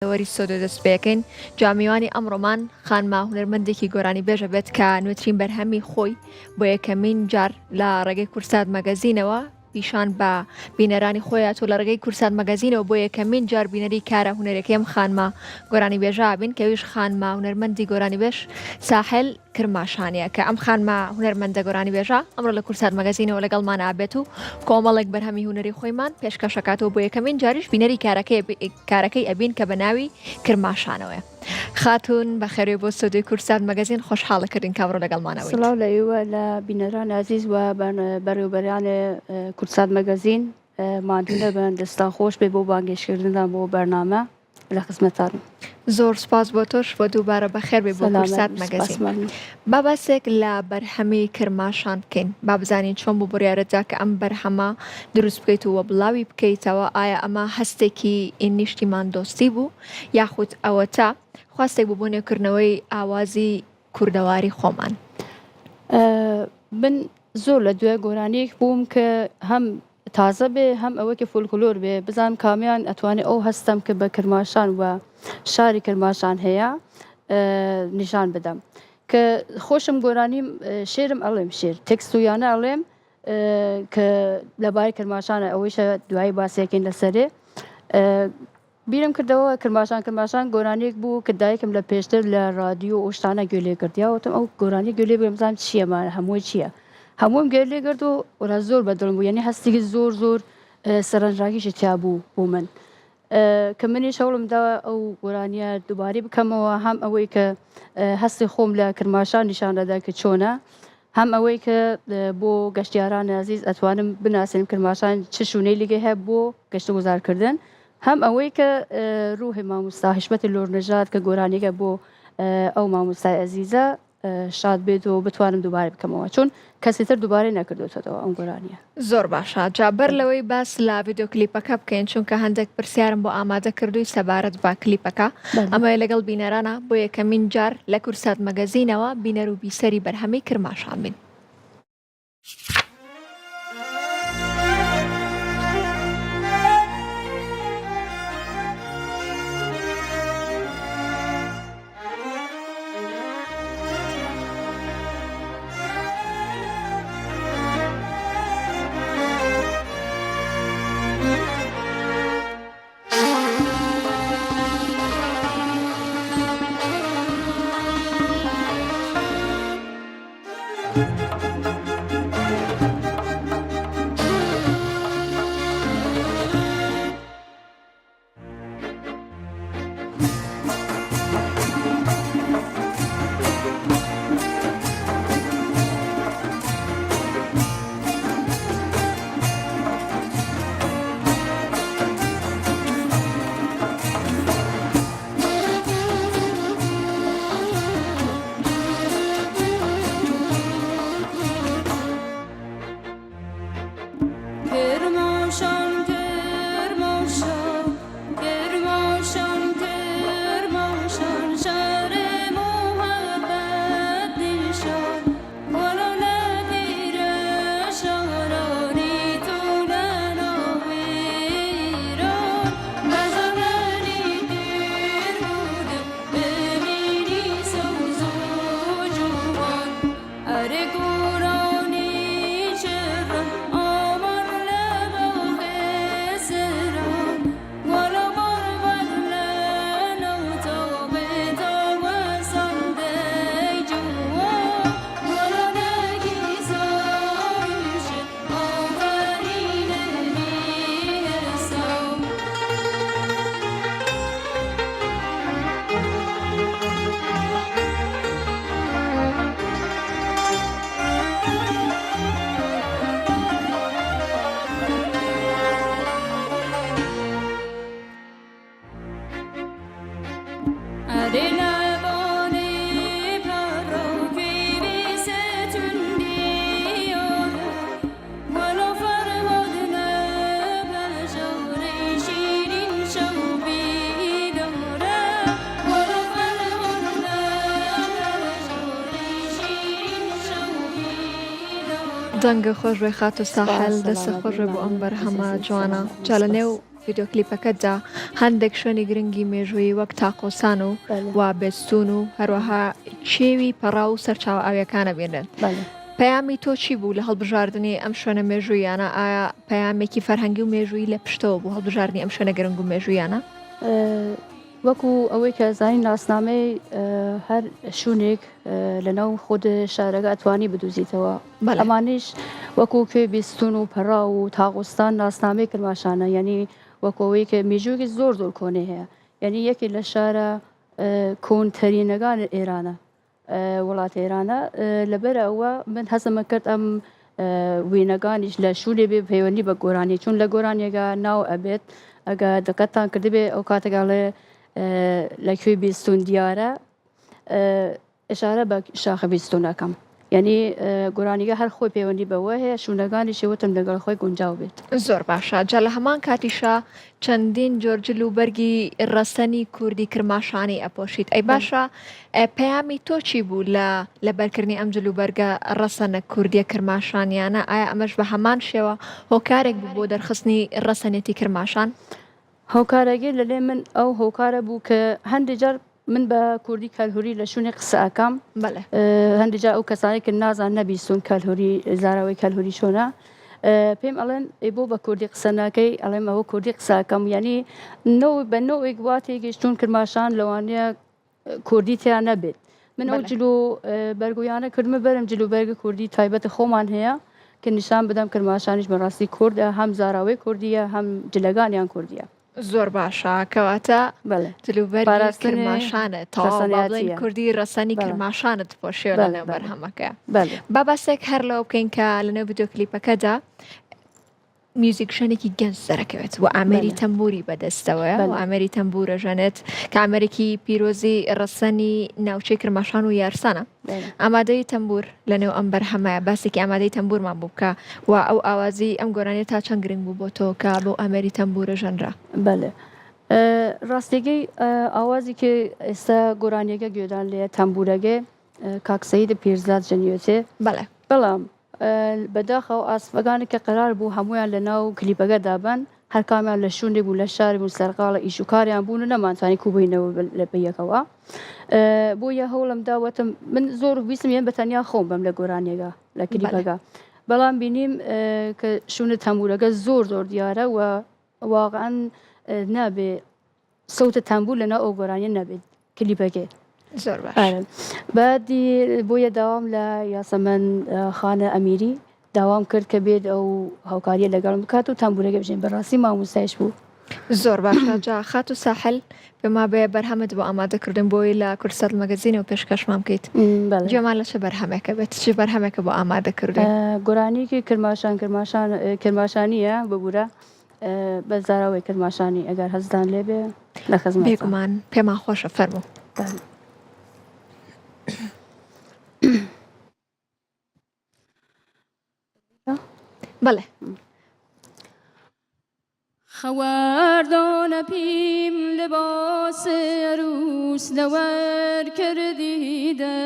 تەوەری ستۆدیۆ دەست پێکەین جا میوانی ئەمڕۆمان خانمە هونەرمەندێکی گۆرانی بێژە بێت کە نوێترین بەرهەمی خۆی بۆ یەکەمین جار لە ڕێگەی کورسات مەگەزینەوە پیشان بە بینەرانی خۆیان تۆ لە ڕێگەی کورسات مەگەزینەوە بۆ یەکەمین جار بینەری کارە هونەرەکەی ئەم خانمە گۆرانی بێژە بین کە ئەویش خانمە هونەرمەندی گۆرانی بێژ ساحل کرماشانیە کە ئەم خانمە هونەرمەندە گۆرانی بێژە ئەمڕۆ لە کورسات مەگەزینەوە لەگەڵمان ئابێت و کۆمەڵێک بەرهەمی هونەری خۆیمان پێشکەشەکاتەوە بۆ یەکەمین جاریش بینەری کارەکەی کارەکەی ئەبین کە بە ناوی کرماشانەوەیە. خاتوون بەخێربێی بۆ ستۆدیۆی کوردسات مەگەزین خۆشحاڵە کردین کە ئەمڕۆ لەگەڵمانەوەیت. سڵاو لە ئێوە لە بینەران ئازیز و بەڕێوەبەران کوردسات مەگەزین ماندوو نەبن دەستان خۆش بێ بۆ بانگێشتکردنتان بۆ بەرنامە لە خزمەتتانم. زۆر سوپاس بۆ تۆش و دووبارە بەخێر بێی بۆ کوردسات مەگەزین. با باسێک لە بەرهەمی کرماشان بکەین با بزانین چۆن بوو بڕیارت دا کە ئەم بەرهەمە دروست بکەیت و بڵاوی بکەیتەوە ئایا ئەمە هەستێکی نیشتیمان دۆستی بوو یاخود ئەوەتا خواستێک بوو بۆ نوێکردنەوەی ئاوازی کوردەواری خۆمان؟ من زۆر لە دوای گۆرانیەک بووم کە هەم تازە بێ هەم ئەوەی کە فۆلکلۆر بێ بزانم کامیان ئەتوانێ ئەو هەستەم کە بە کرماشان و شاری کرماشان هەیە نیشان بدەم کە خۆشم گۆرانیم شێرم ئەڵێم شێر تێکست و یانە ئەڵێم کە لەبارەی کرماشانە ئەوەیشە دوایی باسێکین لەسەرێ بیرم کردەوە کرماشان کرماشان گۆرانیەک بوو کە دایکم لە پێشتر لە ڕادیۆ ئەو شتانە گوێ لێ گرت یا وتم ئەو گۆرانی گوێ لێ بگرم بزانم چییە ما هەمووی چییە هەمووم گوێ لێ گرت و وەلا زۆر بە دڵم بوو یعنی هەستێکی زۆر زۆر سەرنجڕاکیشی تیا بوو بۆ من کە منیش هەوڵم دا ئەو گۆرانیە دووبارەی بکەمەوە هەم ئەوەی کە هەستی خۆم لە کرماشان نیشان دەدا کە چۆنە هەم ئەوەی کە بۆ گەشتیاران ئازیز ئەتوانم بناسێنم کرماشان چ شوونەیلێکی هەیە بۆ گەشتوگوزارکردن هەم ئەوەی کە روحی مامۆستا حیشمەتی لۆرنەژاد کە گۆرانیەکە بۆ ئەو مامۆستای ئەزیزە شاد بێت و بتوانم دووبارە بکەمەوە چون کەسی تر دووبارەی نەکردوتەوە ئەم گۆرانیە. زۆر باشە جا بەر لەوەی باس لە ڤیدیۆ کلیپەکە بکەین چونکە هەندێک پرسیارم بۆ ئامادە کردووی سەبارەت بە کلیپەکە ئەمەوێ لەگەڵ بینەرانە بۆ یەکەمین جار لە کوردسات مەگەزینەوە بینەر و بیسەری بەرهەمی کرماشان بین. دەنگە خۆش بێ خاتوو ساحل دەستت خۆش بێ بۆ ئەم بەرهەمە جوانە جا لە نێو. ڤیدیۆکلیپەکەتدا هەندێک شوێنی گرنگی مێژوویی وەک تاقۆسان و و بێستوون و هەروەها کێوی پەڕاو و سەرچاوە ئاوییەکان ئەبینرێن. پەیامی تۆ چی بوو لە هەڵبژاردنی ئەم شوێنە مێژووییانە؟ ئایا پەیامێکی فەرهەنگی و مێژوویی لە پشتەوە بوو هەڵبژاردنی ئەم شوێنە گرنگ و مێژووییانە؟ وەکو ئەوەی کە زانین ناسنامەی هەر شوونێک لەناو خود شارەکە ئەتوانی بدوزیتەوە ئەمانیش وەکو کوێ بیستون و پەڕاو و تاغستان ناسنامەی کرماشانە یعنی وەکەوەی کە میژووی زۆر زۆر کۆنی هەیە یعنی یەکێ لە شارە کۆنترینەکان ئێرانە وڵات ئێرانە لەبەر ئەوە من هەزمە کرد ئەم وێنەکانیش لە شوولێ بێ پەیوەندی بە گۆرانی چون لە گۆرانیەکە ناو ئەبێت ئەگە دقەتان کردبێ ئەو کاتەگەڵێ لە کوێ بیستون دیارە ئشارە بە شاخە بیستون ئەەکەم یعنی گۆرانیگە هەر خۆی پەیوەندی بەوە هەیە شوونەکانیشی وتم لەگەڵ خۆی گونجاو بێت. زۆر باشە جا لە هەمان کاتیشا چەندین جۆر جل و بەرگی ڕەسەنی کوردی کرماشانی ئەپۆشیت ئەی باشە پەیامی تۆ چی بوو لە لەبەرکردنی ئەم جل و بەرگە ڕەسەنە کوردیە کرماشانیانە ئایا ئەمەش بە هەمان شێوە هۆکارێک بوو بۆ دەرخستنی ڕەسەنێتی کرماشان؟ هۆکارەگەی لەلێ من ئەو هۆکارە بوو کە هەندێ جار من بە کوردی کەلهوری لە شوێنێک قسە ئەکەم بەڵێ. هەندێ جار ئەو کەسانەی کە نازان نەبیستوون کەلهوری زاراوەی کەلهوری چۆنە پێم ئەڵێن ئەی بۆ بە کوردی قسە ناکەی ئەڵێم ئەوە کوردی قسە ئەکەم یعنی نەو بە نەوەیەک وا تێگەیشتوون کرماشان لەوانەیە کوردی تیا نەبێت من ئەو جل و بەرگویانە کردمە بەرم جل و بەرگ کوردی تایبەت خۆمان هەیە کە نیشان بدەم کرماشانیش بەڕاستی کوردە هەم زاراوەی کوردیە هەم جلەکانیان کوردیە. زۆر باشە کەواتە بەڵێ جلوبەرگی پاراستنی کرماشانە تەواو با بڵێین ڕەسەنیاتیە کوردی ڕەسەنی بەڵێ کرماشانت پۆشیوە بەڵێ لەنێو بەڵێ بەرهەمەکە بەڵێ با باسێک هەر لەوە بکەین کە لەنێو ڤیدیۆ کلیپەکەدا میوزیکژەنێکی گەنج دەرەکەوێت و ئامێری بەڵێ تەمبوری بەدەستەوەیە و بەڵێ ئامێری تەمبورە ژەنێت کە ئامێرێکی پیرۆزی ڕەسەنی ناوچەی کرماشان و یارسانە بەڵێ ئامادەی تەمبور لەنێو ئەم بەرهەمەیە باسێکی ئامادەی تەمبورمان بۆ بکە و ئەو ئاوازی ئەم گۆرانیە تا چەند گرنگ بوو بۆ تۆ کە بەو ئامێری تەمبورە ژەنرا؟ بەلێ ڕاستیەکەی ئاوازی کە ئێستا گۆرانیەکە گوێدان لێیە تەمبورەگەی کاک سەید پیرزاد ژەنیوێتێ بەڵێ. بەڵام بەداخەوە ئاسفەکانی کە قەرار بوو هەموویان لە ناو کلیپەکە دابن هەر کامیان لە شوونێک بوون لە شار بوون سەرقاڵە ئیش و کاریان بوون و نەمانتوانی کوبینەوە لە بەیەکەوە بۆیە هەوڵم دا وتم من زۆر ویستم یان بە تەنیا خۆم بم لە گۆرانیەکە لە کلیپەکە بەڵام بینیم کە شوونە تەمبورەکە زۆر زۆر دیارە و واقعا نابێ سەوتە تەمبور لەناو ئەو گۆرانیە نەبێت کلیپەکەی. زۆر باش. ئارە بەدی بۆیە داوام لە یاسەمەن خانە ئەمیری داوام کرد کە بێت ئەو هاوکاریە لەگەڵم بکات و تەمبورەکە بژێن بەڕاستی مامۆستایش بوو. زۆر باشە جا خاتوو ساحل پێما بێ بەرهەمت بۆ ئامادە کردن بۆی لە کوردسات مەگەزینەوە پێشکەشمان بکەیت بەڵێ. گوێمان لە چ بەرهەمێکە بێت چ بەرهەمێکە بۆ ئامادە کردوین؟ گۆرانیەکی کرماشان کرماشان کرماشانیە ببورە بە زاراوەی کرماشانی ئەگەر هەستان لێ بێ لە خزمەتتان. بێگومان پێمان خۆشە فەرموو. بەڵێ. بەڵێ. خەوەردانە پیم لباس عروس لەوەر کردیدە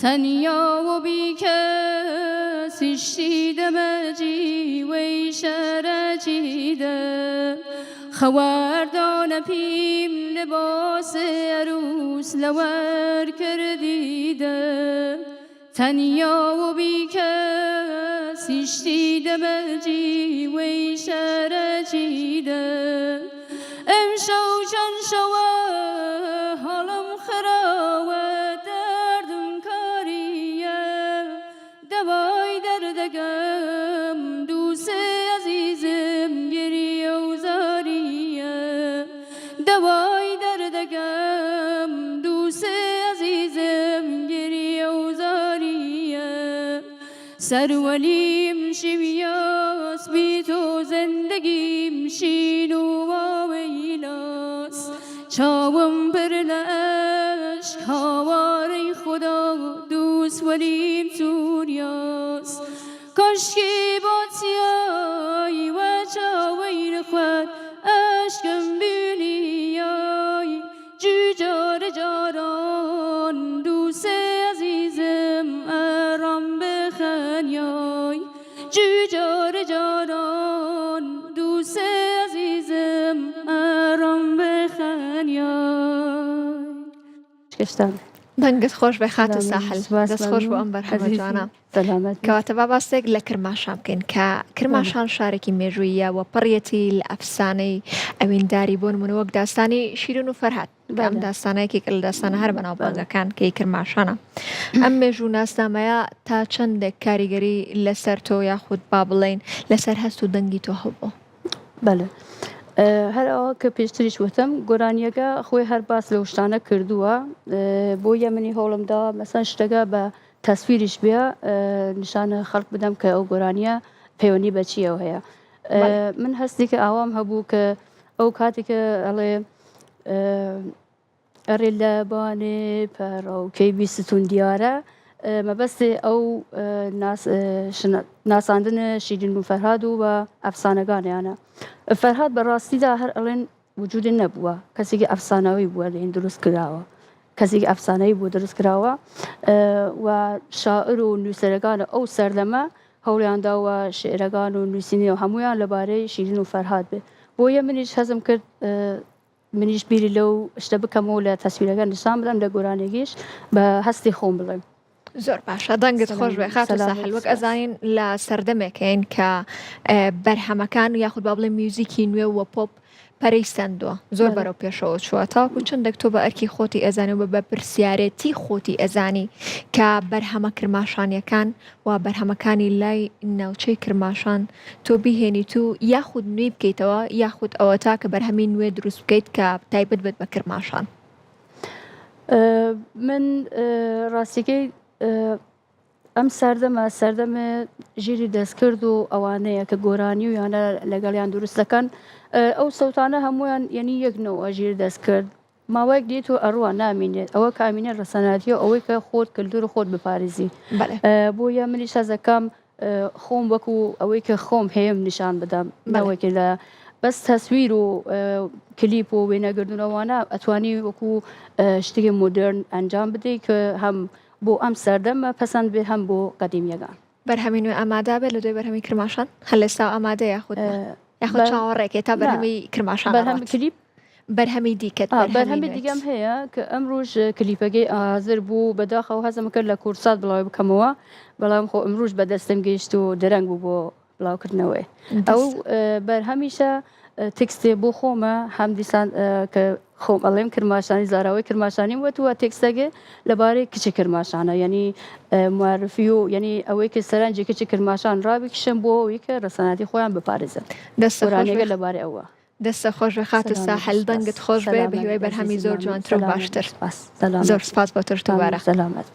تەنیا و بیکەس هیشتیدەمە جی وەی شەرە چیدە خەوەردانە پیم لباس عروس لەوەر کردیدە تەنیا و بیکەس هیشتیدەمە جی وەی شەرە چیدە ئمشەو چەن شەوە حاڵم خراوە دەردم کاریە دەوای دەردەگەم دووسێ ئەزیزم گریە و زاریە دەوای دەردەگەم دووسێ ئەزیزم گریە و زاریە سەروەلیم شیویاس بی تۆ زندگیم شین و واوەیلاس چاوم پر لە ئەشک هاوارەی خودا دووس وەلیم سوریاس کاشکی باتیای وە چاوەیل خوەت ئەشکم بینیای جوو جار جاران دووسێ ئەزیزم ئەڕام بخەنیای جوو جار جاران دووسێ ئەزیزم. شتان. دەنگت خۆش بێ خاتوو ساحل دەست خۆش بۆ ئەم بەرهەمە جوانە. کەواتە با باسێک لە کرماشان بکەین کە کرماشان شارێکی مێژوویە و پڕیەتی لە ئەفسانەی ئەوینداری بۆ نمونە وەک داستانی شیرین و فەرهاد ئەم داستانە یەکێکە لە داستانە هەر بەناوبانگەکان کەی کرماشانە ئەم مێژوو ناسنامەیە تا چەندێک کاریگەری لەسەر تۆ یاخود با بڵێین لەسەر هەست و دەنگی تۆ هەبوو؟ بەڵێ هەر ئەوە کە پێشتریش وتم گۆرانیەکە خۆی هەر باس لەو شتانە کردووە بۆیە منی هەوڵم دا مەسەن شتەکە بە تەسویریش بێ نیشانە خەڵک بدەم کە ئەو گۆرانیە پەیوەندی بە چیەوە هەیە من هەستێکە ئاوام هەبوو کە ئەو کاتێکە ئەڵێ ئەرێ لە بانێ پەڕەو کەی بیستون دیارە مەبەستێ ئەو ناساندن شیرین و فەرهاد و بە ئەفسانەگانیانە فەرهاد بە ڕاستیدا هەر ئەڵێن وجودی نەبووە کەسێکی ئەفسانەوەی بووە لێن دروست کراوە کەسێکی ئەفسانەی بوو دروست کراوە و شاعر و نووسەرەکان ئەو سەردەمە هەوڵیان داوە شعرەکان و نووسینی و هەمویان لەبارەی شیرین و فەرهاد بێ بۆیە منیش حەزم کرد منیش بیری لەو شتە بکەمەوە لە تەسویرەکە نیشان بدەم لە گۆرانیەکیش بە هەستی خۆم بڵێم. زۆر باشە دەنگت خۆش بێ خاتوو ساحل وەک ئەزانین لە سەردەمێکین کە بەرهەمەکان یاخود با بڵێ میوزیکی نوێ و پۆپ پەرەی سەندووە زۆر بەرەو پێشەوە چووە تاوەکو چەندێک تۆ بە ئەرکی خۆتی ئەزانی و بە بەرپرسیارێتی خۆتی ئەزانی کە بەرهەمە کرماشانیەکان و بەرهەمەکانی لای ناوچەی کرماشان تۆ بیهێنیت و یاخود نوێی بکەیتەوە یاخود ئەوەتا کە بەرهەمی نوێ دروست بکەیت کە تایبەت بێت بە کرماشان؟ من ڕاستیەکەی ئەم سەردەمە سەردەمێ ژیری دەستکرد و ئەوانەیە کە گۆرانی و یانە لەگەڵیان دروست دەکەن ئەو سەوتانە هەمویان یەنی یەکنەوە ژیر دەستکرد ماوەیەک دێت و ئەڕوا نامینێت ئەوە کە ئامینە ڕەسەناتیە ئەوەی کە خۆت کلتور خۆت بپارێزی بۆیە منیش حەزەکەم خۆم وەکو ئەوەی کە خۆم هەیەم نیشان بدەم نەوەکی لە بەس تەسویر و کلیپ و وێنەگردنەوەوانە ئەتوانی وەکو شتێکی مۆدرن ئەنجام بدەیت کە هەم بۆ ئەم سەردەمە پەسەند بێ هەم بۆ قەدیمیەکان. بەرهەمی نوێ ئامادە بێت لە دوای بەرهەمی کرماشان هەر لە ئێستاوە ئامادەیە یاخود نا یاخود چاوەڕێکێ تا بەرهەمی کرماشان بەرهەمی کلیپ بەرهەمی دیکەت بەرهەمی دیکەم هەیە کە ئەمڕۆژ کلیپەکەی حازر بوو بەداخەوە حەزم کرد لە کوردسات بڵاوی بکەمەوە بەڵام خۆ ئەمڕۆژ بەدەستم گەیشت و درەنگ بوو بۆ بڵاوکردنەوەی ئەو بەرهەمیشە تێکستێ بۆ خۆمە هەم دیسان کە خۆم ئەڵێم کرماشانی زاراوەی کرماشانیم وتووە تێکستەکە لەبارەی کچی کرماشانە یعنی معرفی و یعنی ئەوەی کە سەرنجی کچی کرماشان ڕابکشم بۆ ئەوەی کە ڕەسەناتی خۆیان بپارێزن دەستەخۆشەکە لەبارەی ئەوە دەستە خۆش بێ خاتوو ساحل دەنگت خۆش بێ بە هیوای بەرهەمی زۆر جوانتر و باشتر زۆر سپاس بۆ تۆش دووبارە. سەلامەت.